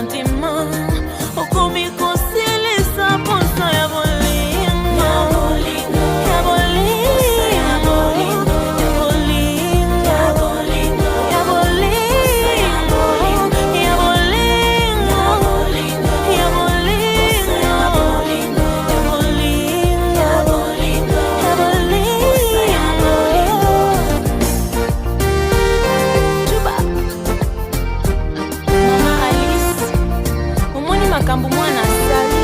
Sentiment okomi kosilisa mposa ya bolingo, ya bolingo, ya bolingo, ya bolingo, ya bolingo, ya bolingo, ya bolingo, ya bolingo. Juba. Mama Alice, omoni makambo mwana asali,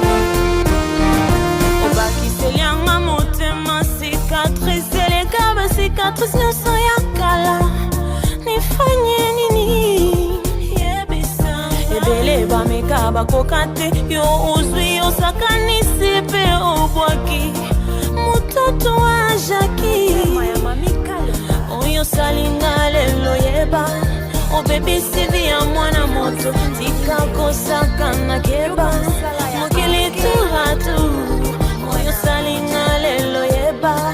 obakiseli yanga motema cicatrice eleka bacicatrice nyonso ya kala. Nifanye nini? Yebisa. Ebele bameka, bakoka te. Yo ozwi, osakanisi mpe obwaki mototo wa Jaki. Oyo osalinga lelo, yeba obebisi vie ya mwana moto. Tika kosakana, keba, mokili turatu. Oyo osalinga lelo, yeba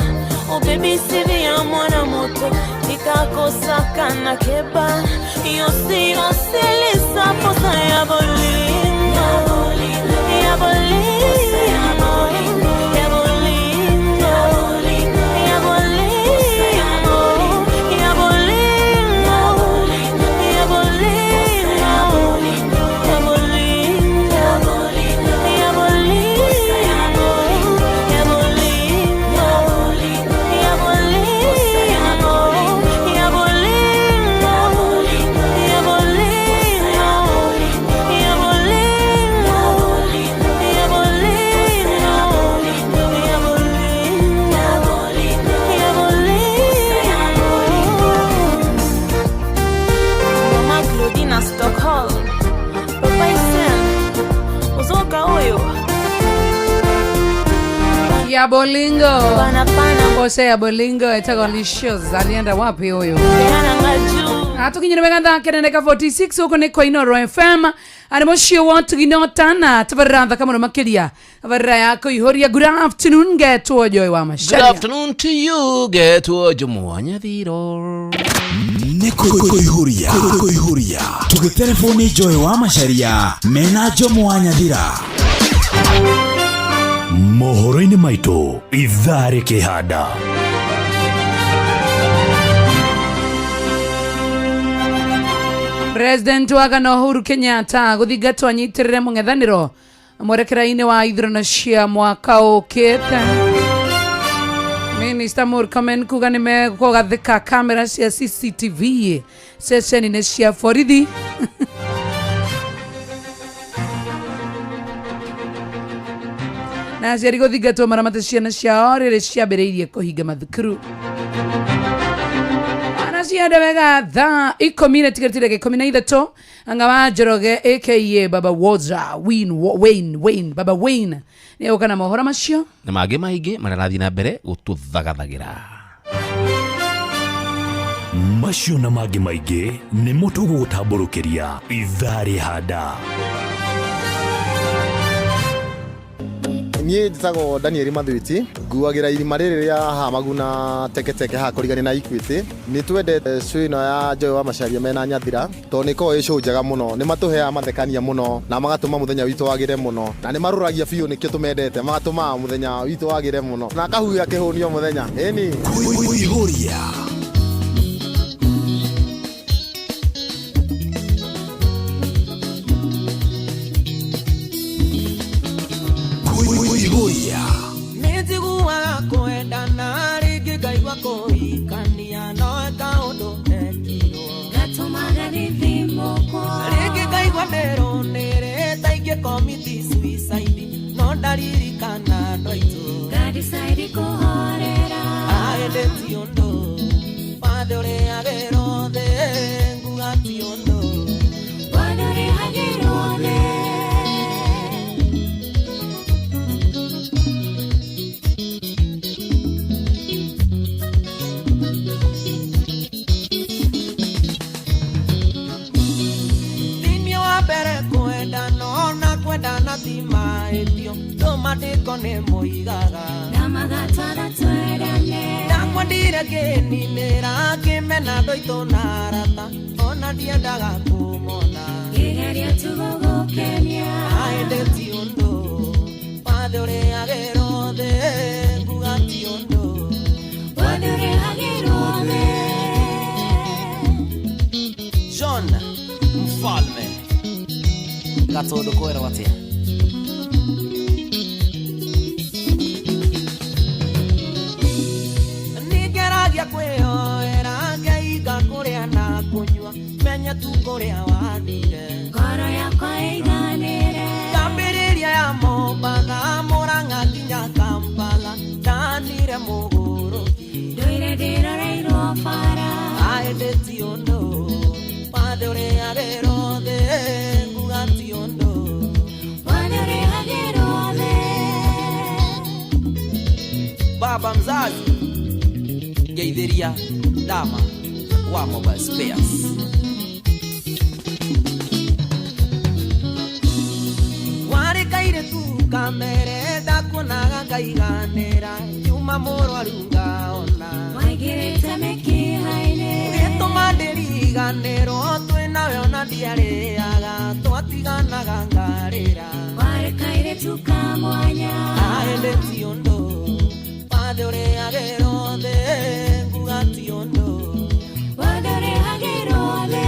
obebisi vie ya mwana moto. Tika kosakana, keba, yosi osilisa posa ya bolingo, ya bolingo, ya bolingo, ya bolingo, ya bolingo, ya bolingo, ya bolingo, ya bolingo, ya bolingo, ya bolingo, ya bolingo, ya bolingo, ya bolingo, ya bolingo, ya bolingo, ya bolingo. Mama Claudine na Stockholm, Papa Isen, ozoka oyo. Ya bolingo. Panapana. Posa ya bolingo etagwo Licious. Alienda wapi huyu? Peananga juu. Atukinyire wega thaa kenda ndagĩka 46. Gũkũ nĩ Koinoro FM, arĩ mũciĩ wa Tugino tana tabarĩra thaka mũno makĩria, tabarĩra ya kũihũria. Good afternoon, ngetwo Joy wa Good Macharia. afternoon to you, getwo Jumwa Nyathiro. Nĩ kũihũria kũihũria tũgĩtereboni Joy wa Macaria mena Njomo wa Nyathira. Mohoro-inĩ maitũ ithaa rĩkĩhanda. President wa Ghana Uhuru Kenyatta gũthingatwo anyitĩrĩre mũng'ethanĩro mwerekera-inĩ wa ithurano cia mwaka ũkĩte. Minister Murkomen kuga nĩ mekũgathĩka kamera cia CCTV ceceni-inĩ cia borithi. Na aciari gũthingatwo maramate ciana ciao rĩrĩ ciambĩrĩirie kũhinga mathukuru. Ana ciende wega, thaa 10 na tigarĩte ndagĩka 13. Anga wa Njoroge aka Baba Woza Wayne, Wayne, Wayne, Baba Wayne nĩ egũka na mohoro macio na mangĩ maingĩ marĩa arathiĩ na mbere gũtũthagathagĩra. Macio na mangĩ maingĩ nĩmo tũgũgũtambũrũkĩria ithaa rĩhanda. Niĩ njĩtagwo Daniel Mathwiti, nguagĩra irima rĩrĩ rĩa haha Maguna Teketeke, haha kũrigania na Equity. Nĩ twendete show ĩno ya Joy wa Macaria mena Nyathira, tondũ nĩ ĩkoragwo ĩ show njega mũno. Nĩ matũheaga mathekania mũno na magatũma mũthenya witũ wagĩre mũno, na nĩ marũragia biũ, nĩkĩo tũmendete. Magatũmaga mũthenya witũ wagĩre mũno na akahuia kĩhũnio mũthenya ĩni. Kũihũria. Kũihũria. Nĩnjiguaga kwendana rĩngĩ, ngaigua kũhikania, no kaũndũ gekirwo gatũmaga gĩthimũkwo. Rĩngĩ ngaigua ndĩrũnĩrĩ ta ingĩ commit suicide, no ndaririkana andũ aitũ. Ngadecide kũhorera. Aĩndĩ ti ũndũ wathe ũrĩagĩrwo thĩ, nguga ti ũndũ. Wathe ũrĩhagĩrwo thĩ. Thĩinĩ wa mbere kwendana, ona kwendana ti mahĩtio, ndũmandĩko nĩ moigaga. Na magatwatha twendane. Ndakwendire kĩninĩra kĩmena andũ aitũ na arata, ona ndiendaga kũmona. Kĩgeria tu gũgũkenia. Gatũndũ kwerwo atĩa? Ningeragia kwĩyoera ngeiga kũrĩa na kũnyua menye tu kũrĩa wathire. Ngoro yakwa ĩiganĩre. Ngambĩrĩria ya Mombatha, Mũrang'a nginya Kampala, ndanire mũgũrũki. Ndũire ndĩroreirwo bara. Aĩndĩ ti ũndũ wathe ũrĩagĩrwo thĩ, nguga ti ũndũ. Wathe ũrĩhagĩrwo thĩ. Baba mzazi, ngeithĩria Dama wa Mobile Spares. Warĩ kairĩtu kamere, ndakuonaga ngaiganĩra, nyuma mũrwaru ngaona. Waingĩrĩte mĩkiha-inĩ. Gĩtũma ndĩriganĩrwo twĩ nawe ona ndiarĩaga, twatiganaga ngarĩra. Warĩ kairĩtu ka mwanya. Aĩndĩ ti ũndũ wathe ũrĩagĩrwo thĩ, nguga ti ũndũ. Wathe ũrĩhagĩrwo thĩ.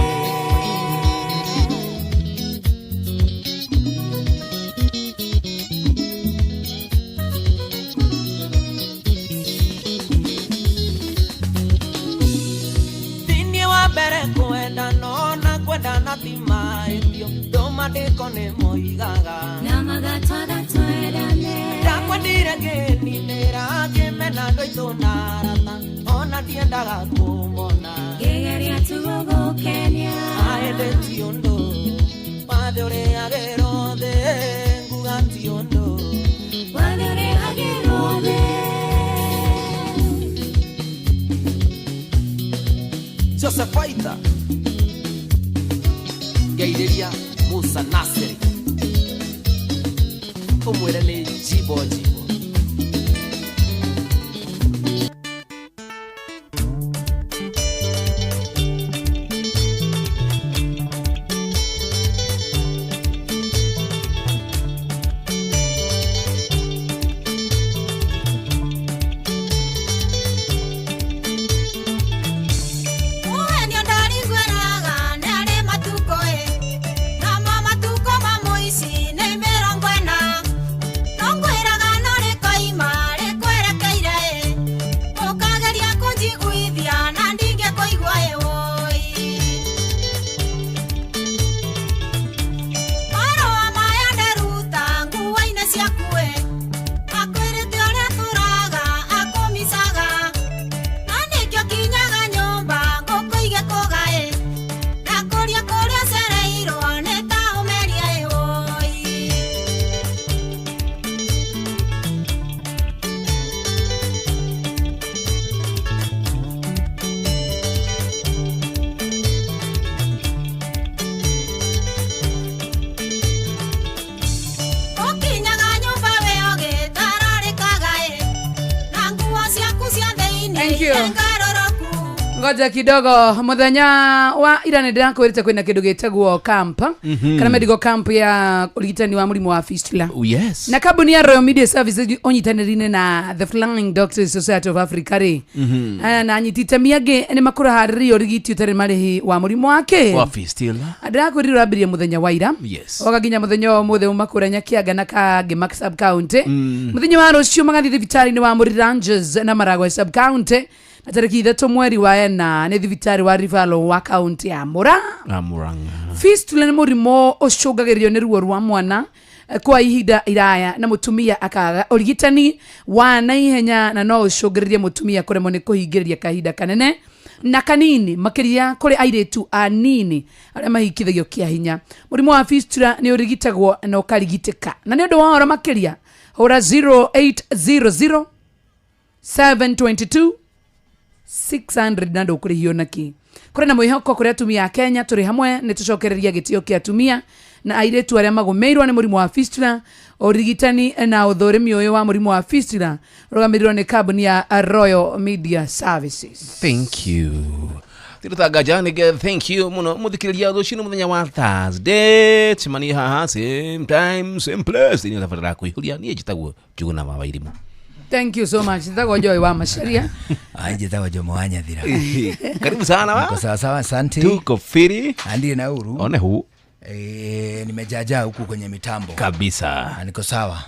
Thĩiniĩ wa mbere kwendana ona kwendana ti mahĩtio, ndũmandĩko nĩ moigaga. Na magatwatha twendane. Ndakwendire ngĩninĩra, ngĩmena andũ aitũ na arata, ona ndiendaga kũmona. Ngĩgeria tu gũgũkenia. Aĩndĩ ti ũndũ wathe ũrĩagĩrwo thĩ, nguga ti ũndũ. Wathe ũrĩhagĩrwo thĩ. Joseph Aitha, ngeithĩria Musa Nasiri, ũmwĩre nĩ jimbo jimbo. Mũhenio ndariguĩraga nĩ arĩ matukũ ĩ, namo matukũ ma mũici nĩ 40. No ngwĩraga no rĩkoima rĩkwerekeire ĩ, ũkageria kũnjiguithia na ndingĩkũigua ĩ wũi. Marũa maya nderuta nguo-inĩ ciaku ĩ, akwĩrĩte ũrĩa tũraga akũmicaga. Na nĩkĩo kinyaga nyũmba ngũkũ igĩkũga ĩ, na kũrĩa kũrĩa cereirwo nĩ ta ũmeria ĩ wũi. Ũkinyaga nyũmba we ũgĩtararĩkaga ĩ, na nguo ciaku cia thĩinĩ Thank you. ngarũrũku. Ngoja kidogo, muthenya wa ira nĩ ndĩrakwĩrĩte kwĩna kĩndũ gĩtagwo camp, kana medical camp ya ũrigitani wa mũrimũ wa fistula. Oh, yes. Na kambuni ya Royal Media Services ũnyitanĩri-inĩ na The Flying Doctors Society of Africa rĩ, na anyiti itemi angĩ nĩ makũraharĩria ũrigiti ũtarĩ marĩhi wa mũrimũ wa kĩ Wa fistula. Ndĩrakwĩrire ũrambirie mũthenya wa ira. Yes. Oga nginya mũthenya wa ũmũthĩ umakũra Nyakianga na Kangema sub county. Mũthenya wa rũciũ magathiĩ thibitarĩ-inĩ wa Mũriranges na Maragwe sub county, na tarĩki 3 mweri wa 4 nĩ thibitarĩ wa Rivalo wa kaunti ya Murang'a. Murang'a. Fistula nĩ mũrimũ ũcũngagĩrĩrio nĩ ruo rwa mwana kwa ihinda iraya na mũtumia akaga ũrigitani wa naihenya, na no ũcũngĩrĩrie mũtumia kũremwo nĩ kũhingĩrĩria kahinda kanene na kanini, makĩria kũrĩ airĩtu anini arĩa mahikithagio kĩa hinya. Mũrimũ wa fistula nĩ ũrigitagwo na ũkarigitĩka, na nĩ ũndũ wa ũhoro makĩria hũra 0800 722 600 na ndũkũrĩhio naki. Kũrĩ na mwĩhoko kũrĩ atumia a Kenya, tũrĩ hamwe nĩ tũcokereria gĩtĩo kĩa atumia na airĩtu arĩa magũmĩirwo nĩ mũrimũ wa fistula. Ũrigitani na ũthũrimi ũyũ wa mũrimũ wa fistula ũrũgamĩrĩirwo nĩ kambuni ya Royal Media Services. Thank you. Tirutanga thank you muno muthikiriria ruciu muthenya wa Thursday, cemanie haha same time same place thĩinĩ wa tabarĩra ya kwĩhuria. Niĩ njĩtagwo Njuguna wa Wairimu. Thank you so much. Njĩtagwo Joy wa Macharia. Njĩtagwo Jomo wa Nyathira. Karibu sana wa. Niko sawa sawa, asante. Tuko firi. Andire na uru. One hu. Nimejaajaa huku kwenye mitambo kabisa. Na niko sawa.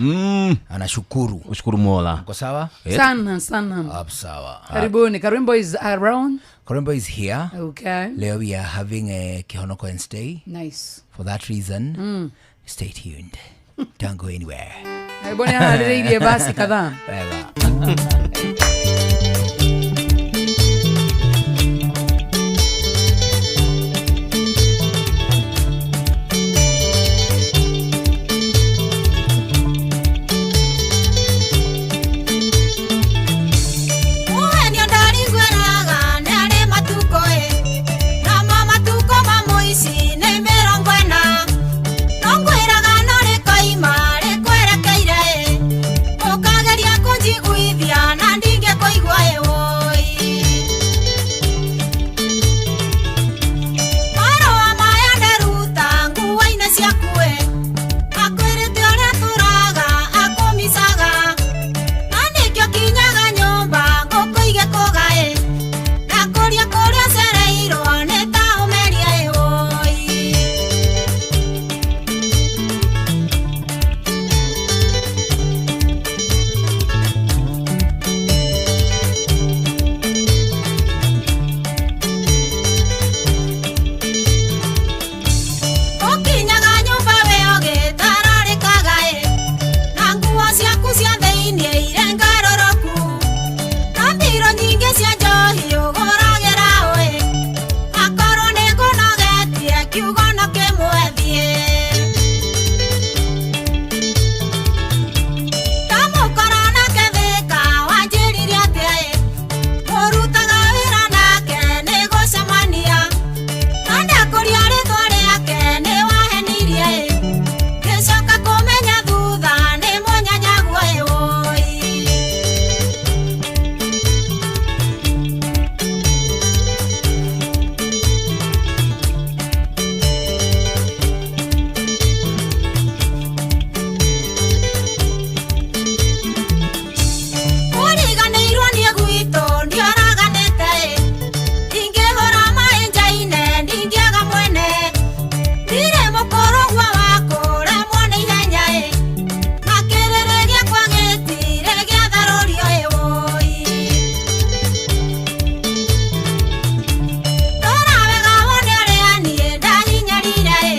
Anashukuru. Ushukuru Mola. Uko sawa? Sana sana. Up sawa. Karibuni. Karwimbo is around. Korembo is here. Okay. Leo we are having a Kihonoko Wednesday. Nice. For that reason, stay tuned. Don't go anywhere. Karibuni aharĩrĩirie basi kadhaa. Wega. Mũhenio ndariguĩraga nĩ arĩ matukũ ĩ, namo matukũ ma mũici nĩ 40. No ngwĩraga no rĩkoima rĩkwerekeire ĩ, ũkageria kũnjiguithia na ndingĩkũigua ĩ wũi. Marũa maya nderuta nguo-inĩ ciaku ĩ, akwĩrĩte ũrĩa tũraga akũmicaga. Na nĩkĩo kinyaga nyũmba ngũkũ igĩkũga ĩ, ndakũria kũrĩa ũcereirwo nĩ ta ũmeria ĩ wũi. Ũkinyaga nyũmba we ũgĩtararĩkaga ĩ, na nguo ciaku cia thĩiniĩ irĩ ngarũrũku, na mbirũ nyingĩ cia njohi ũgũragĩra ũ ĩ, akorwo nĩngũnogetie kiugo no kĩmwe thiĩ. Ndamũkora nake Thĩka wanjĩrire atĩa ĩ, mũrutaga wĩra nake nĩgũcemania, na ndakũria rĩtwa rĩake nĩwahenirie ĩ, ngĩcoka kũmenya thutha nĩ mũnyanyaguo ĩ wũi. Ũriganĩirwo nĩ gwitũ ndioraganĩte ĩ, ndingĩhũra maĩ njaine ndingĩaga mwene, ndirĩ mũkũrũ guo wa kũremwo nĩ ihenya ĩ, na kĩrĩrĩ gĩakwa gĩtirĩ gĩatharũrio ĩ wũi. Rora wega wone ũrĩa niĩ ndahinyarire ĩ,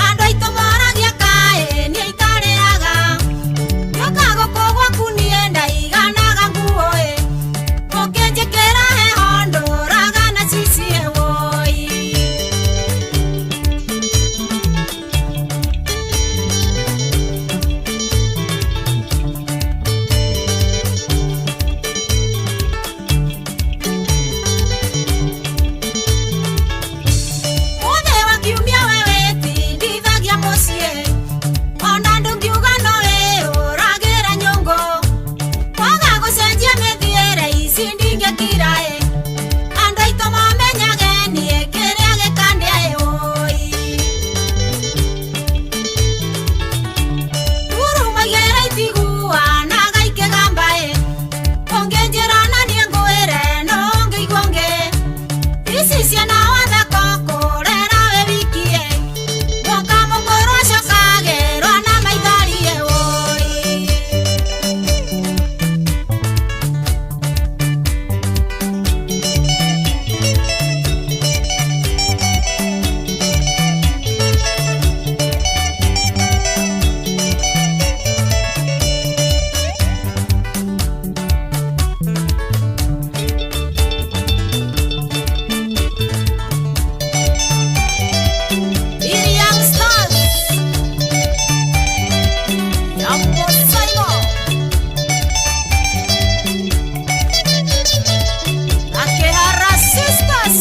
andũ aitũ moragia kaĩ niĩ itarĩraga, ngĩũka gũkũ gwaku niĩ ndaiganaga nguo ĩ, ũkĩnjĩkĩra heho ndũraga na cici ĩ wũi. Mũthĩ wa kiumia we wĩtindithagia mũciĩ, ona ndũngiuga no wĩyũragĩre nyũngũ, kwaga gũcenjia mĩthiĩre ici ndingĩkira ĩ, andũ aitũ mamenyage niĩ kĩrĩa gĩkandĩa ĩ wũi. Ngurumaigĩra itiguanaga ikĩgamba ĩ, ũngĩnjĩra na niĩ ngwĩre no ũngĩigua ũngĩ. Ici ciana wathako kũrera wĩ wiki ĩ, mũka mũkũrũ acokagĩrwo na maithori ĩ wũi. Iri Young Stars Yambo Saimo Akehara Sisters.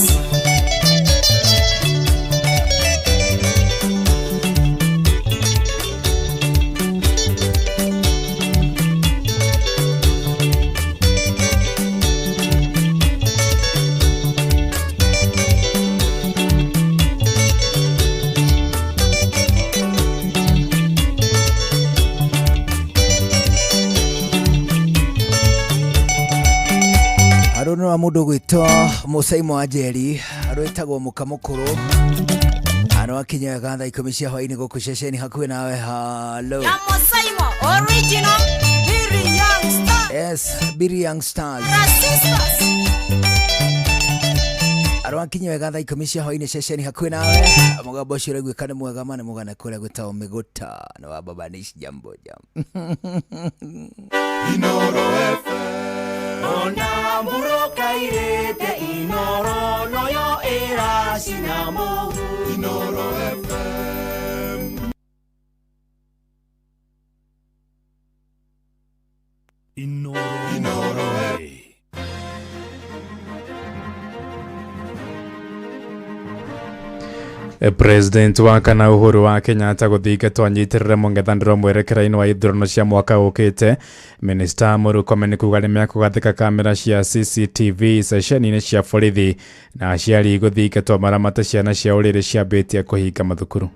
Arå nä wa må ndå gwä two Mũcaimo wa Njeri, arwĩtagwo mũka mũkũrũ. Ano wakinya wega thaa 10 cia hwaĩ-inĩ gũkũ ceceni hakuhĩ nawe. Hello. Ya Mosaimo original Biri Young Star. Yes, Biri Young Stars. Sisters. Arwakinya wega thaa 10 cia hwaĩ-inĩ ceceni hakuhĩ nawe. Mũgambo ũcio ũraiguĩka nĩ mwega ma nĩ mũgana kũrĩa gwĩtagwo Mĩgũta nĩ wa Baba Nish jambo jambo. Inoro FM. Ona murokairĩte Inoro noyo ĩracina mũhu. Inoro FM. Inoro Inoro FM. President wa kana Uhuru wa Kenyatta gũthingatwo anyitirire mũng'ethanĩro mwerekera-inĩ wa ithurano cia mwaka ũkĩte. Minista Murkomen kuga nĩmekũgathĩka kamera cia CCTV ceceni-inĩ cia borithi na aciari gũthingatwo maramate ciana ciao rĩrĩ ciambĩtie kũhinga mathukuru.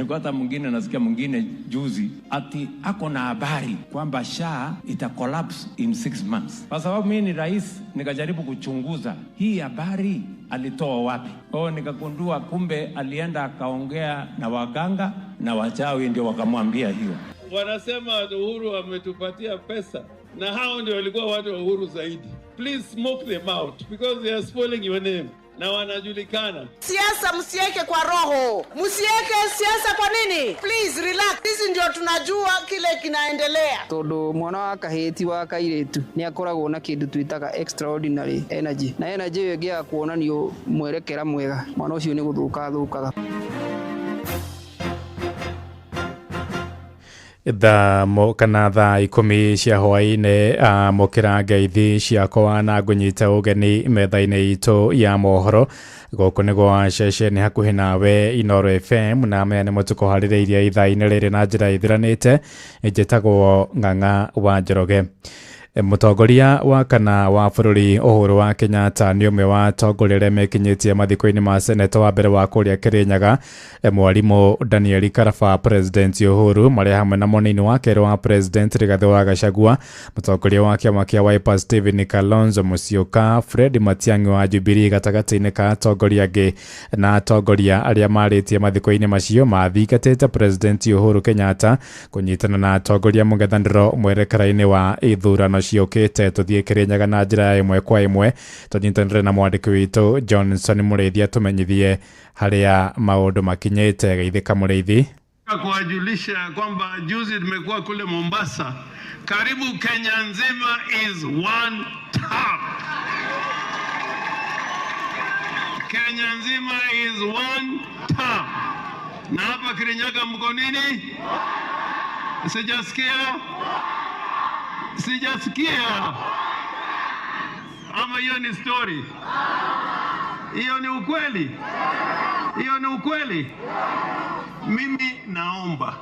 Hata mwingine nasikia mwingine juzi ati ako na habari kwamba SHA ita collapse in 6 months. Kwa sababu mimi ni rais, nikajaribu kuchunguza hii habari alitoa wapi. Kwa nikagundua kumbe alienda akaongea na waganga na wachawi ndio wakamwambia hiyo. Wanasema Uhuru ametupatia pesa na hao ndio walikuwa watu wa Uhuru zaidi. Please smoke them out because they are spoiling your name. Na wanajulikana. Siasa msiweke kwa roho. Msiweke siasa kwa nini? Please relax. Sisi ndio tunajua kile kinaendelea. Tondu mwana wa kahiti wa kairitu ni akoragwo na kindu twitaga extraordinary energy. Na energy iyo ĩngĩaga kuonanio mwerekera mwega, mwana ucio ni guthuka thukaga. Thaa kana thaa 10 cia hwaĩ-inĩ amũkĩra ngeithi ciakwa na ngũnyite ũgeni metha-inĩ itũ ya mohoro gũkũ nĩ gwa ceceni hakuhĩ nawe Inoro FM na maya nĩmo tũkũharĩrĩirie ithaa-inĩ rĩrĩ na njĩra ĩthiranĩte. Njĩtagwo Ng'ang'a wa Njoroge. Mũtongoria wa kana wa bũrũri Uhuru wa Kenyatta nĩ ũmwe wa atongoria arĩa mekinyĩtie mathiko-inĩ ma seneta wa mbere wa kũrĩa Kĩrĩnyaga mwarimũ Daniel Karaba. President Uhuru marĩa hamwe na mũnini wa kerĩ wa President Rigathĩ wa Gachagua, mũtongoria wa kĩama kĩa Wiper Stephen Kalonzo Musyoka, Fred Matiang'i wa Jubilee gatagatĩ-inĩ ka atongoria angĩ na atongoria arĩa marĩtie mathiko-inĩ macio mathingatĩte President Uhuru Kenyatta kũnyitana na atongoria mũng'ethanĩro mwerekera-inĩ wa ithurano ciũkĩte. Tũthiĩ Kĩrĩnyaga na njĩra ya ĩmwe kwa ĩmwe tũnyitanĩre na mwandĩki witũ Johnson Mũrĩithi atũmenyithie harĩa maũndũ makinyĩte. Geithĩka Mũrĩithi. Kuwajulisha kwamba juzi tumekuwa kule Mombasa, karibu Kenya nzima is one term. Kenya nzima is one term. Na hapa Kirinyaga mko nini? Sijasikia. Sijasikia. Ama hiyo ni story? Hiyo ni ukweli? Hiyo ni ukweli? Mimi naomba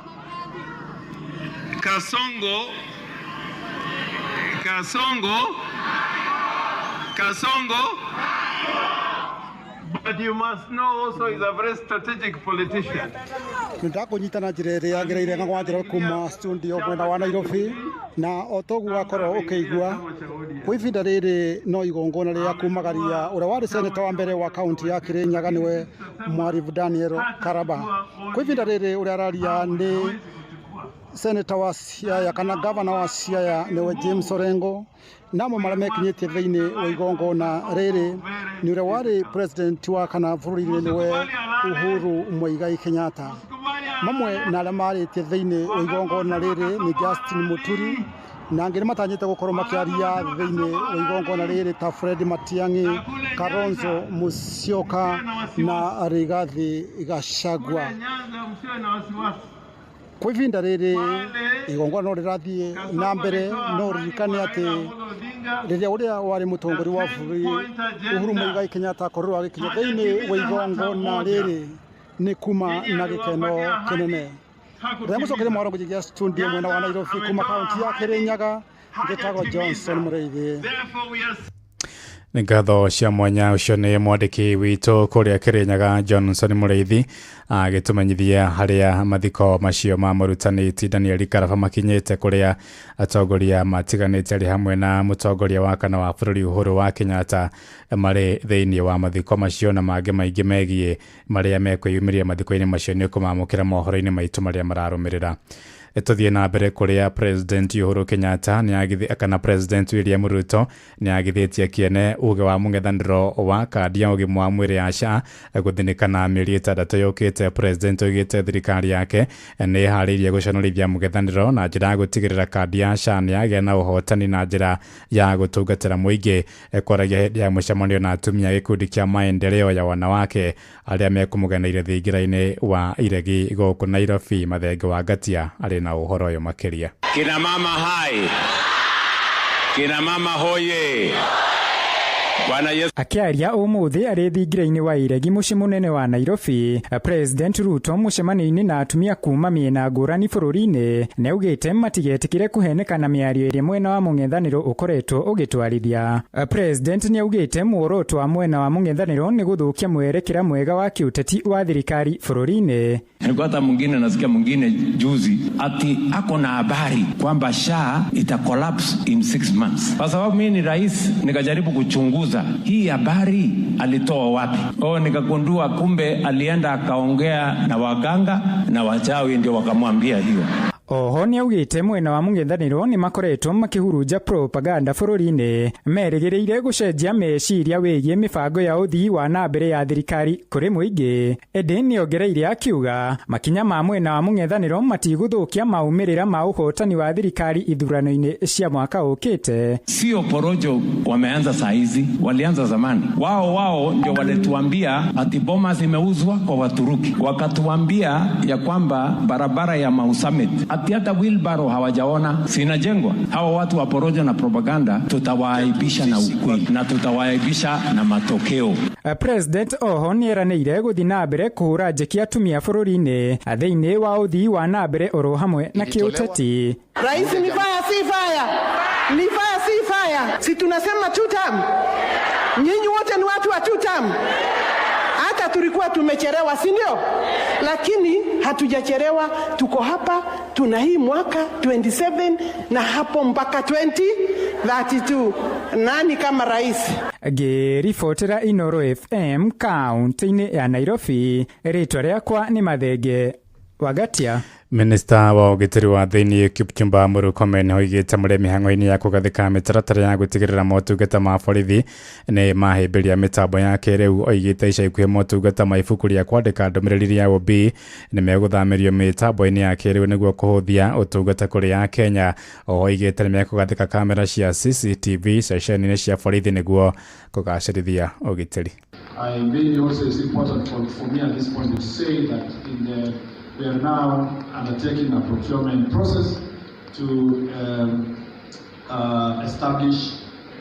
Kasongo, Kasongo, Kasongo, but you must know also he's a very strategic politician. Nĩndakũnyita na njĩra ĩrĩa yagĩrĩire Ng'ang'a wa Njoroge kuma studio mwena wa Nairobi na o toguo wakorwo ũkĩigua kwa ihinda rĩrĩ no igongona rĩa kumagaria ũrĩa warĩ seneta wa mbere wa kaunti ya Kĩrĩnyaga nĩwe Mwaribu Daniel Karaba. Kwa ihinda rĩrĩ ũrĩa araria nĩ seneta wa Siaya kana gavana wa Siaya nĩwe James Orengo, namo marĩa mekinyĩtie thĩinĩ wa igongona rĩrĩ nĩ ũrĩa warĩ president wa kana bũrũri-inĩ nĩwe Uhuru Muigai Kenyatta. Mamwe na arĩa marĩtie thĩinĩ wa igongona rĩrĩ nĩ Justin Muturi na angĩ nĩmatanyĩte gũkorwo makĩaria thĩinĩ wa igongona rĩrĩ ta Fred Matiang'i, Kalonzo Musyoka na Rigathi Gachagua. Kwa ihinda rĩrĩ igongona no rĩrathiĩ na mbere, no ririkane atĩ rĩrĩa ũrĩa warĩ mũtongoria wa bũrũri Uhuru Muigai Kenyatta akorirwo agĩkinya thĩinĩ wa igongona rĩrĩ nĩ kuma na gĩkeno kĩnene. Ndĩramũcokeria mohoro ngũnjĩgia studio mwena wa Nairobi kuma kaunti ya Kĩrĩnyaga, njĩtagwo Johnson Mũrĩithi. Nĩ ngatho cia mwanya. Ũcio nĩ mwandĩki witũ kũrĩa Kĩrĩnyaga Johnson Mũrĩithi agĩtũmenyithia harĩa mathiko macio ma mũrutani ti Daniel Karaba makinyĩte, kũrĩa atongoria matiganĩte arĩ hamwe na mũtongoria wa kana wa bũrũri Uhuru wa Kenyatta marĩ thĩinĩ wa mathiko macio, na mangĩ maingĩ megiĩ marĩa mekwĩyumĩria mathiko-inĩ macio nĩ ũkũmamũkĩra mohoro-inĩ maitũ marĩa mararũmĩrĩra. Tũthiĩ na mbere kũrĩa President Uhuru Kenyatta nĩ kana President William Ruto nĩ agithĩtie kĩene uge wa mũng'ethanĩro wa kandi ya ũgima wa mwĩrĩ ya SHA gũthinĩkana mĩeri 6 yũkĩte. President oigĩte thirikari yake nĩ ĩharĩirie gũconorithia mũng'ethanĩro na njĩra ya gũtigĩrĩra kandi ya SHA nĩ yagĩa na ũhotani na njĩra ya gũtungatĩra mũingĩ. Kwaragia hĩndĩ ya mũcemanio na atumia gĩkundi kĩa maendeleo ya wanawake arĩa mekũmũgeneire thingira-inĩ wa Iregi gũkũ Nairobi, Mathenge wa Ngatia arĩ na ũhoro ũyũ makĩria. Kina mama hai, kina mama hoye. Bwana Yesu. Akiaria umuthi ari thingira-inĩ wa Iregi mũciĩ mũnene wa Nairobi, President Ruto mũcemanio-inĩ na atumia kuma mĩena ngũrani bũrũri-inĩ nĩaugĩte matigetĩkĩre kũheneka na mĩario ĩrĩa mwena wa mũng'ethanĩro ũkoretwo ũgĩtwarithia. President nĩaugĩte muoroto wa mwena wa mũng'ethanĩro nĩ gũthũkia mwerekera mwega wa kĩũteti wa thirikari bũrũri-inĩ. Nilikuwa hata mwingine nasikia mwingine juzi ati ako na habari kwamba SHA ita collapse in 6 months. Kwa sababu mimi ni rais, nikajaribu kuchunguza hii habari alitoa wapi. Oh, nikagundua kumbe alienda akaongea na waganga na wachawi ndio wakamwambia hiyo. Oho nĩaugĩte mwena wa mũng'ethanĩro nĩ makoretwo makĩhurunja propaganda bũrũri-inĩ merĩgĩrĩire gũcenjia meciria wĩgiĩ mĩbango ya ũthii wa na mbere ya thirikari kũrĩ mũingĩ. Ĩndĩ nĩongereire akiuga makinya ma mwena wa mũng'ethanĩro matigũthũkia maumĩrĩra ma ũhotani wa thirikari ithurano-inĩ cia mwaka ũkĩte. Sio porojo wameanza saa hizi, walianza zamani. Wao ndio walituambia ati boma zimeuzwa kwa Waturuki, wakatuambia ya kwamba barabara ya Mau Summit ati hata wheelbarrow hawajaona sinajengwa. Hawa watu wa porojo na propaganda tutawaaibisha na ukweli na tutawaaibisha na matokeo. President oho nĩeranĩire gũthiĩ na mbere kũhũra njeki atumia bũrũri-inĩ thĩinĩ wa ũthii wa na mbere oro hamwe na kĩũteti. Rais ni fire si fire, ni fire si fire, si tunasema two term. Nyinyi wote ni watu wa two term. Hata tulikuwa tumechelewa, si ndio? Lakini hatujachelewa, tuko hapa, tuna hii mwaka 27 na hapo mpaka 2032. Nani kama rais? Ngĩribotera Inoro FM kaunti-inĩ ya Nairobi, rĩtwa rĩakwa nĩ Mathenge Wagatia. Minista wa ũgitĩri wa thĩinĩ Kipchumba Murkomen oigĩte mũrĩ mĩhang'o-inĩ ya kũgathĩka mĩtaratara ya gũtigĩrĩra motungata ma borithi nĩ mahĩmbĩria mĩtambo ya kĩrĩu. Oigĩte ica ikuhĩ motungata ma ibuku rĩa kwandĩka ndũmĩrĩri rĩa OB nĩ megũthamĩrio mĩtambo-inĩ ya kĩrĩu nĩguo kũhũthia ũtungata kũrĩ Akenya. Oigĩte nĩ mekũgathĩka kamera cia CCTV ceceni-inĩ cia borithi nĩguo kũgacĩrithia ũgitĩri. I maybe also it's important for me at this point to say that we are now undertaking a procurement process to establish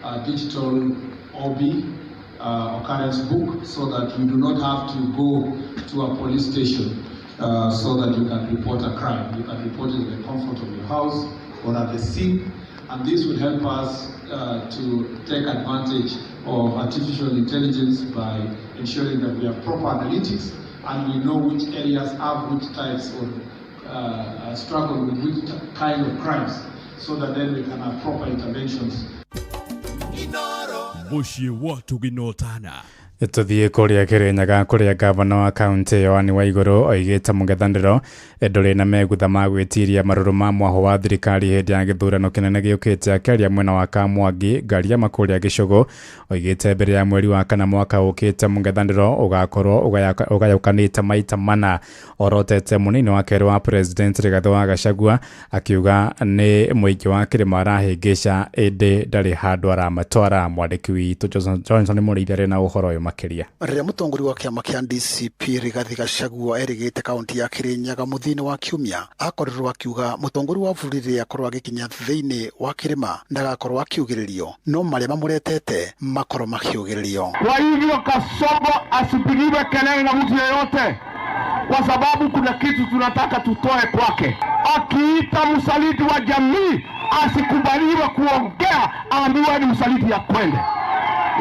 a digital OB occurrence book so that you do not have to go to a police station so that you can report a crime. You can report it in the comfort of your house or at the scene, and this will help us to take advantage of artificial intelligence by ensuring that we have proper analytics and we know which areas have which types of struggle with which kind of crimes, so that then we can have proper interventions. Mũciĩ wa tũginotana. Tũthiĩ kũrĩa Kĩrĩnyaga kũrĩa gavana wa kaunti Yohani Waigũrũ oigĩte mũng'ethanĩro ndũrĩ na megutha ma gwĩtiria marũrũ ma mwaho wa thirikari hĩndĩ ya gĩthurano kĩnene gĩũkĩte. Akĩaria mwena wa Kamwangi Ngariama kũrĩa Gĩcũgũ oigĩte mbere ya mweri wa kana mwaka ũkĩte mũng'ethanĩro ũgakorwo ũgayũkanĩte maita mana. Orotete mũnini wa kerĩ wa President Rigathĩ wa Gachagua akiuga nĩ mũingĩ wa kĩrĩma arahĩngĩca ĩndĩ ndarĩ handũ aramatwara. Mwandĩki witũ Johnson Mũrĩithi arĩ na ũhoro ũyũ makĩria. Rĩrĩa mũtongoria wa kĩama kĩa DCP Rigathi Gachagua erĩgĩte kaunti ya Kĩrĩnyaga mũthia-inĩ wa kiumia, akorirwo akiuga mũtongoria wa bũrũri rĩrĩa akorwo agĩkinya thĩinĩ wa kĩrĩma ndagakorwo akiugĩrĩrio, no marĩa mamũretete makorwo makiugĩrĩrio. Kwa hivyo Kasongo asipigiwe kelele na mtu yeyote, kwa sababu kuna kitu tunataka tutoe kwake. Akiita msaliti wa jamii asikubaliwe kuongea, aambiwe ni msaliti ya kwende.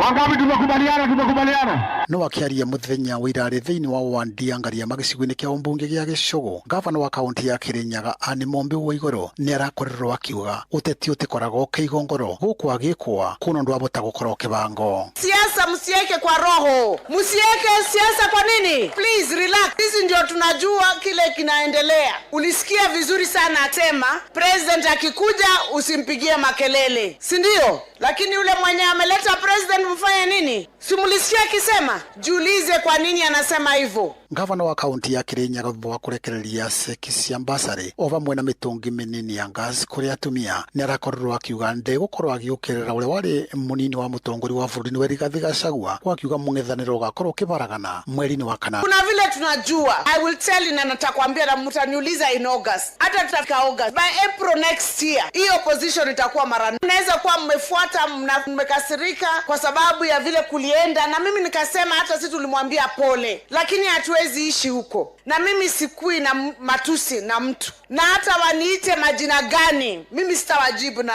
Wangapi tumekubaliana? Tumekubaliana. No akĩaria mũthenya wa ira thĩinĩ wa wandi ya Ngariama gĩcigo-inĩ kĩa ũmbunge gĩa Gĩcũgũ, gavana wa kaunti ya Kĩrĩnyaga Anne Mombi wa Igũrũ nĩ arakorirwo akiuga ũteti ũtikoragwo kĩigongoro gũkũ agĩkwa kuna ndwabota gũkorwo kĩbango. Siasa msiweke kwa roho, msiweke siasa kwa nini? Please relax. Sisi ndio tunajua kile kinaendelea. Ulisikia vizuri sana asema president akikuja usimpigie makelele, si ndio? Lakini yule mwenye ameleta president mfanye nini? Si mlisikia akisema? Jiulize kwa nini anasema hivyo. Gavana wa kaunti ya Kirinyaga thutha wa kurekereria ceki cia basarĩ o vamwe na mĩtũngi mĩnini ya gas kũrĩ atumia nĩ arakorirwo akiuga ndegũkorwo agĩũkĩrĩra ũrĩa warĩ mũnini wa mũtongoria wa bũrũri nĩwe Rigathĩ Gachagua, kwa akiuga mũng'ethanĩro ũgakorwo ũkĩbaragana mweri-inĩ wa kana. Kuna vile tunajua, I will tell you na nitakwambia na mtaniuliza in August, hata tutafika August, by April next year hii opposition itakuwa mara. Mnaweza kuwa mmefuata, mmekasirika kwa sababu ya vile kulienda, na mimi nikasema hata sisi tulimwambia pole, lakini hatuwezi ishi huko, na mimi sikui na matusi na mtu, na hata waniite majina gani mimi sitawajibu na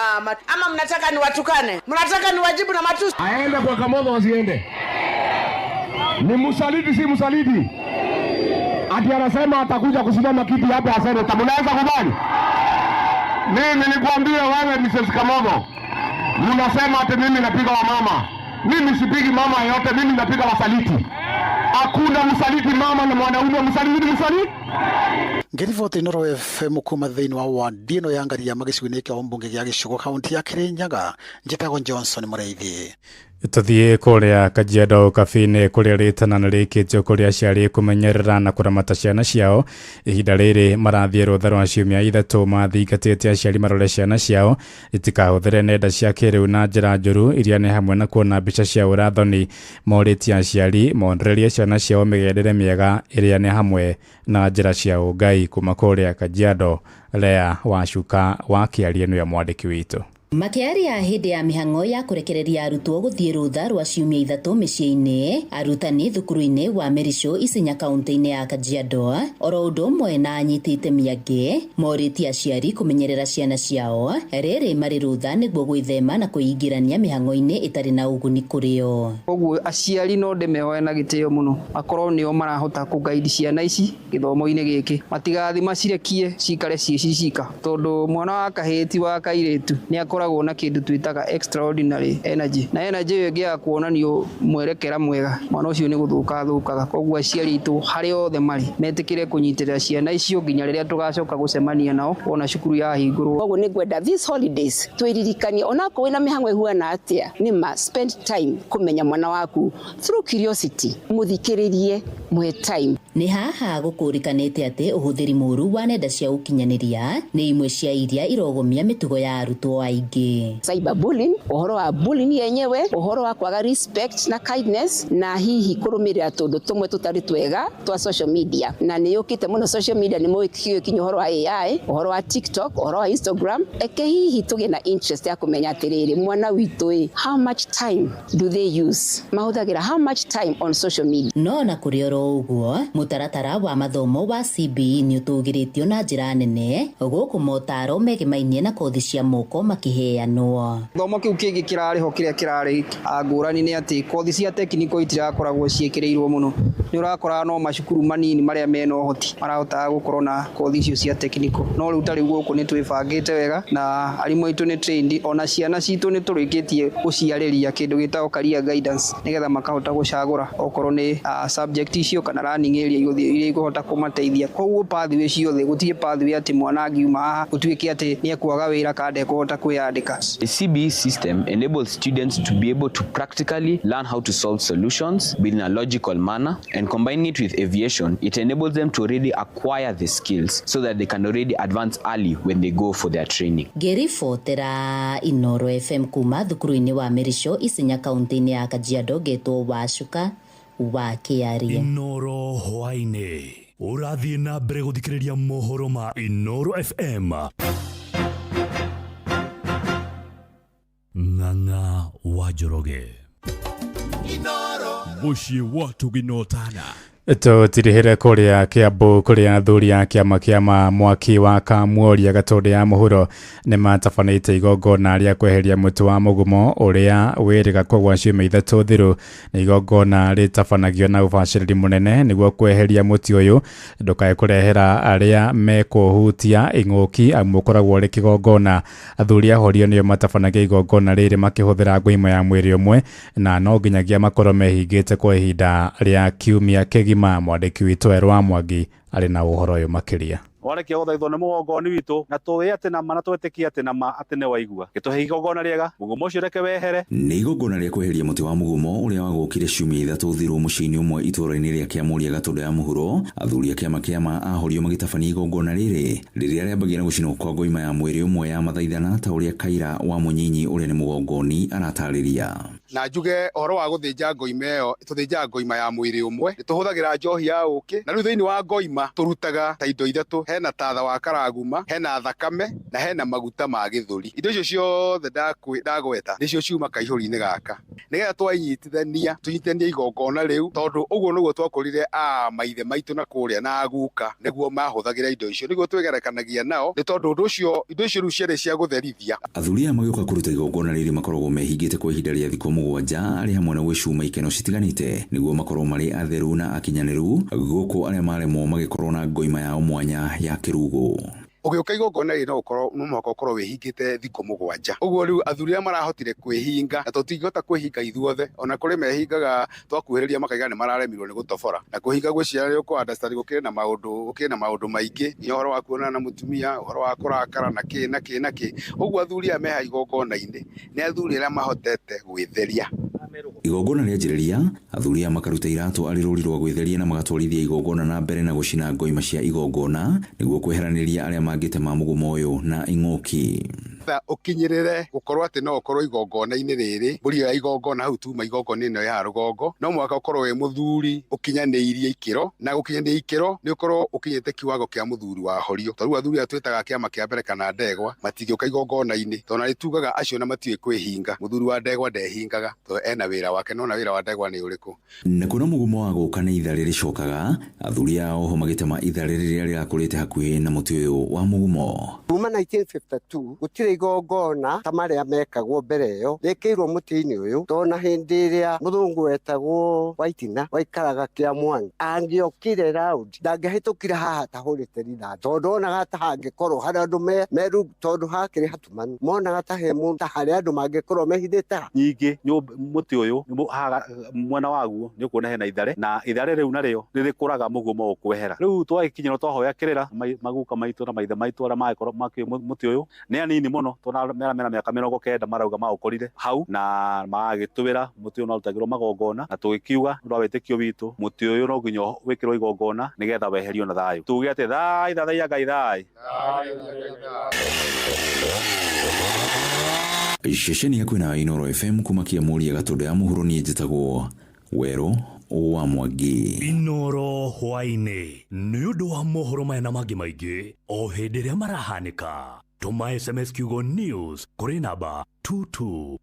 ama mnataka niwatukane? Mnataka niwajibu na matusi? Aende kwa Kamotho asiende? Ni msaliti si msaliti? Ati anasema atakuja kusimama kiti hapa ya seneta. Mnaweza kubali? Mimi nilikwambia wewe Mrs. Kamotho, mnasema ati mimi napiga wamama. Mimi sipigi mama yote, mimi napiga wasaliti. Hakuna msaliti mama na mwanaume msaliti ni msaliti. Ngĩriboti Inooro FM kuma thĩinĩ wa wandi ĩno ya Ngariama gĩcigo-inĩ kĩa ũmbunge gĩa Gĩcũgũ kaunti ya Kĩrĩnyaga, njĩtagwo Johnson Mũrĩithi. Tuthiĩ kũrĩa Kajiado Cafe-inĩ kũrĩa rĩtana nĩ rĩkĩtio kũrĩa aciari kũmenyerera na kũramata ciana ciao ihinda rĩrĩ marathiĩ rũtha rwa ciumia ithatũ mathingatĩte aciari marore ciana ciao itikahũthĩre nenda cia kĩrĩu na njĩra njũru iria nĩ hamwe na kuona mbica cia ũrathoni. Morĩtie aciari monererie ciana ciao mĩgendere mĩega ĩrĩa nĩ hamwe na njĩra cia ũngai. Kuma kũrĩa Kajiado, Lea Wacuka wa kĩaria nĩwe mwandĩki witũ. Makĩaria hĩndĩ ya mĩhang'o ya kũrekereria arutwo gũthiĩ rũtha rwa ciumia ithatũ mĩciĩ-inĩ, arutani thukuru-inĩ wa Merico Isinya kaunti-inĩ ya Kajiado oro ũndũ ũmwe na anyiti itemi angĩ morĩtie aciari kũmenyerera ciana ciao rĩrĩ marĩ rũtha nĩguo gwĩthema na kwĩingĩrania mĩhang'o-inĩ ĩtarĩ na ũguni kũrĩ o. Koguo aciari no ndĩmehoe na gĩtĩo mũno akorwo nĩo marahota kũguide ciana ici gĩthomo-inĩ gĩkĩ, matigathi macirekie cikare ciĩ cicika, tondũ mwana wa kahĩĩ ti wa kairĩtu nĩ akoragwo na kĩndũ twĩtaga extraordinary energy, na energy ĩyo ĩngĩaga kuonanio mwerekera mwega mwana ũcio nĩ gũthũka athũkaga. Koguo aciari aitũ harĩa othe marĩ metĩkĩre kũnyitĩrĩra ciana icio nginya rĩrĩa tũgacoka gũcemania nao wona cukuru yahingũrwo. Koguo nĩ ngwenda these holidays twĩririkanie onakorwo wĩna mĩhang'o ĩhuana atĩa, nĩ ma spend time kũmenya mwana waku through curiosity, mũthikĩrĩrie, mũhe time. Nĩ haha gũkũrĩkanĩte atĩ ũhũthĩri mũru wa nenda cia ũkinyanĩria nĩ imwe cia iria irogomia mĩtugo ya arutwo aingĩ. Cyberbullying, ũhoro wa bullying yenyewe, ũhoro wa kwaga respect na kindness, na hihi kũrũmĩrĩra tũndũ tũmwe tũtarĩ twega twa social media, na nĩ yũkĩte mũno social media, nĩ mũĩ kinya ũhoro wa AI, ũhoro wa TikTok, ũhoro wa Instagram. Eke hihi tũgĩe na interest ya kũmenya atĩrĩrĩ, mwana witũ ĩ, how much time do they use, mahũthagĩra how much time on social media. No na kũrĩ oro ũguo, mũtaratara wa mathomo wa CBE nĩ ũtũgĩrĩtio na njĩra nene gũkũ motaro megemainie na kothi cia moko makĩheanwo. Gĩthomo kĩu kĩngĩ kĩrarĩ ho kĩrĩa kĩrarĩ ngũrani nĩ atĩ kothi cia technical itirakoragwo ciĩkĩrĩirwo mũno. Nĩ ũrakora no macukuru manini marĩa mena ũhoti marahotaga gũkorwo na kothi icio cia technical, no rĩu ta rĩu gũkũ nĩ twĩbangĩte wega na arimũ aitũ nĩ trained, ona ciana citũ nĩ tũrĩkĩtie gũciarĩria kĩndũ gĩtagwo career guidance nĩgetha makahota gũcagũra okorwo nĩ subject icio kana learning area iria ikũhota kũmateithia. Koguo pathway ciothe gũtirĩ pathway atĩ mwana angiuma haha gũtuĩke atĩ nĩ ekwaga wĩra kana ndekũhota kwĩyandĩka. The CBE system enables students to be able to practically learn how to solve solutions within a logical manner, and combining it with aviation, it enables them to already acquire the skills so that they can already advance early when they go for their training. Ngĩribotera Inooro FM kuma thukuru-inĩ wa Merico Isinya kaunti-inĩ ya Kajiado, ngetwo Wacuka wa Kĩarie. Inooro hwaĩ-inĩ ũrathiĩ na mbere gũthikĩrĩria mohoro ma Inooro FM. Ng'ang'a wa Njoroge. Mũciĩ wa Tuginotana. Tũtirihĩre kũrĩa Kiambu kũrĩa athuri a kĩama kĩa mwaki wa Kamworia Gatũndũ ya mũhuro nĩ matabanĩte igongona rĩa kweheria mũtĩ wa mũgumo ũrĩa wĩrĩga kũgwa ciumia ithatũ thiru. Nĩ igongona rĩtabanagio na ũbacĩrĩri mũnene nĩguo kweheria mũtĩ ũyũ ndũkae kũrehera arĩa mekũhutia ing'ũki amu ũkoragwo ũrĩ kĩgongona. Athuri a horio nĩo matabanagia igongona rĩrĩ makĩhũthĩra ngoima ya mwĩrĩ ũmwe na no nginyagia makorwo mehingĩte kwa ihinda rĩa kiumia kĩgima. Mwandĩki witũ Erwa Mwangi arĩ na ũhoro ũyũ makĩria. Warekia gũthaithwo nĩ mũgongoni witũ na tũĩ atĩ nama na twĩtĩkie atĩ nama atĩ nĩ waigua gĩtũhe igongona rĩega mũgumo ũcio reke wehere. Nĩ igongona rĩa kweheria mũtĩ wa mũgumo ũrĩa wagũkire ciumia ithatũ thiru mũciĩ-inĩ ũmwe itũũra-inĩ rĩa Kĩamũria Gatũndũ ya mũhuro. Athuri a kĩama kĩa ahorio magĩtabania igongona rĩrĩ rĩrĩa rĩambagia na gũcinwo kwa ngoima ya mwĩrĩ ũmwe ya mathaithana ta ũrĩa Kaira wa Mũnyinyi ũrĩa nĩ mũgongoni aratarĩria. Na njuge ũhoro wa gũthĩnja ngoima ĩyo, tũthĩnjaga ngoima ya mwĩrĩ ũmwe, nĩtũhũthagĩra njohi ya ũkĩ, na rĩu thĩinĩ wa ngoima tũrutaga ta indo ithatũ, hena tatha wa karaguma, hena thakame na hena maguta ma gĩthũri. Indo icio ciothe ndagweta nĩcio ciuma kaihũri-inĩ gaka, nĩgetha twainyitithania tũnyitithanie igongona rĩu, tondũ ũguo nĩguo twakũrire a maithe maitũ na kũrĩa na aguka nĩguo mahũthagĩra indo icio, nĩguo twĩgerekanagia nao, nĩ tondũ ũndũ ũcio indo icio rĩu ciarĩ cia gũtherithia. Athuri aya magĩũka kũruta igongona rĩrĩ makoragwo mehingĩte kwa ihinda rĩa thikũ mũgwanja arĩ hamwe na gwĩcuma ikeno citiganĩte nĩguo makorwo marĩ atheru na akinyanĩru, gũkũ arĩa maremwo magĩkorwo na ngoima yao mwanya ya kĩrugo. Ũgĩũka igongona rĩrĩ no ũkorwo no mũhaka ũkorwo wĩhingĩte thikũ mũgwanja. Ũguo rĩu athuri arĩa marahotire kwĩhinga, na tũtingĩhota kwĩhinga ithuothe, ona kũrĩ mehingaga twakuhĩrĩria makaiga nĩ mararemirwo nĩ gũtobora. Na kwĩhinga gwĩciara nĩ ũkũ understand gũkĩrĩ na maũndũ, gũkĩrĩ na maũndũ maingĩ, nginya ũhoro wa kuonana na mũtumia, ũhoro wa kũrakara na kĩ na kĩ na kĩ. Ũguo athuri aya meha igongona-inĩ nĩ athuri arĩa mahotete gwĩtheria. Igongona rĩanjĩrĩria, athuri aya makaruta iratũ arĩ rũri rwa gwĩtheria na magatwarithia igongona na mbere na gũcina ngoima cia igongona nĩguo kweheranĩria arĩa mangĩtema mũgumo ũyũ na ing'ũki. Ũkinyĩrĩre gũkorwo atĩ no ũkorwo igongona-inĩ rĩrĩ, mbũri ĩyo ya igongona hau tuma igongona ĩno ya rũgongo, no mũhaka ũkorwo wĩ mũthuri ũkinyanĩirie ikĩro, na gũkinyanĩria ikĩro nĩ ũkorwo ũkinyĩte kiwango kĩa mũthuri wa horio. Tondũ rĩu athuri aya twĩtaga kĩama kĩa mbere kana ndegwa matingĩũka igongona-inĩ, tondũ na nĩtugaga acio na matiũĩ kwĩhinga. Mũthuri wa ndegwa ndehingaga tondũ ena wĩra wake, nona wĩra wa ndegwa nĩ ũrĩkũ. Na kuona mũgumo wa gũka nĩ itharĩ rĩcokaga, athuri aya oho magĩtema itharĩ rĩrĩa rĩrakũrĩte hakuhĩ na mũtĩ ũyũ wa mũgumo. Kuma 1952 gũtirĩ igongona ta marĩa mekagwo mbere ĩyo rĩkĩirwo mũtĩ-inĩ ũyũ, tondũ na hĩndĩ ĩrĩa mũthũngũ wetagwo Waitina waikaraga Kĩamwangi angĩokire raundi ndangĩahĩtũkire haha atahũrĩte rithathi, tondũ onaga ta hangĩkorwo harĩa andũ me rungu, tondũ hakĩrĩ hatumanu, monaga ta he mũndũ ta harĩa andũ mangĩkorwo mehithĩte ha. Ningĩ mũtĩ ũyũ mwena waguo nĩ ũkuona hena ithare, na ithare rĩu narĩo nĩrĩkũraga mũgumo ũkwehera. Rĩu twagĩkinyĩrwo twahoya kĩrĩra maguka maitũ na maithe maitũ arĩa magĩkorwo makĩũĩ mũtĩ ũyũ nĩ anini mũno, tondũ mera mena mĩaka 90 marauga maũkorire hau na magagĩtwĩra mũtĩ ũyũ no ũrutagĩrwo magongona, na tũgĩkiuga nĩ ũndũ wa wĩtĩkio witũ mũtĩ ũyũ no nginya wĩkĩrwo igongona nĩgetha weherio na thayũ. Tuge atĩ thai thathaiya Ngai thai. Ceceni ya kwĩna Inooro FM kuma Kĩamũria Gatũndũ ya mũhuro, niĩ njĩtagwo Werũ wa Mwangi. Inooro hwaĩ-inĩ nĩ ũndũ wa mohoro maya na mangĩ maingĩ o hĩndĩ ĩrĩa marahanĩka. Tũma SMS kiugo news kũrĩ namba 222.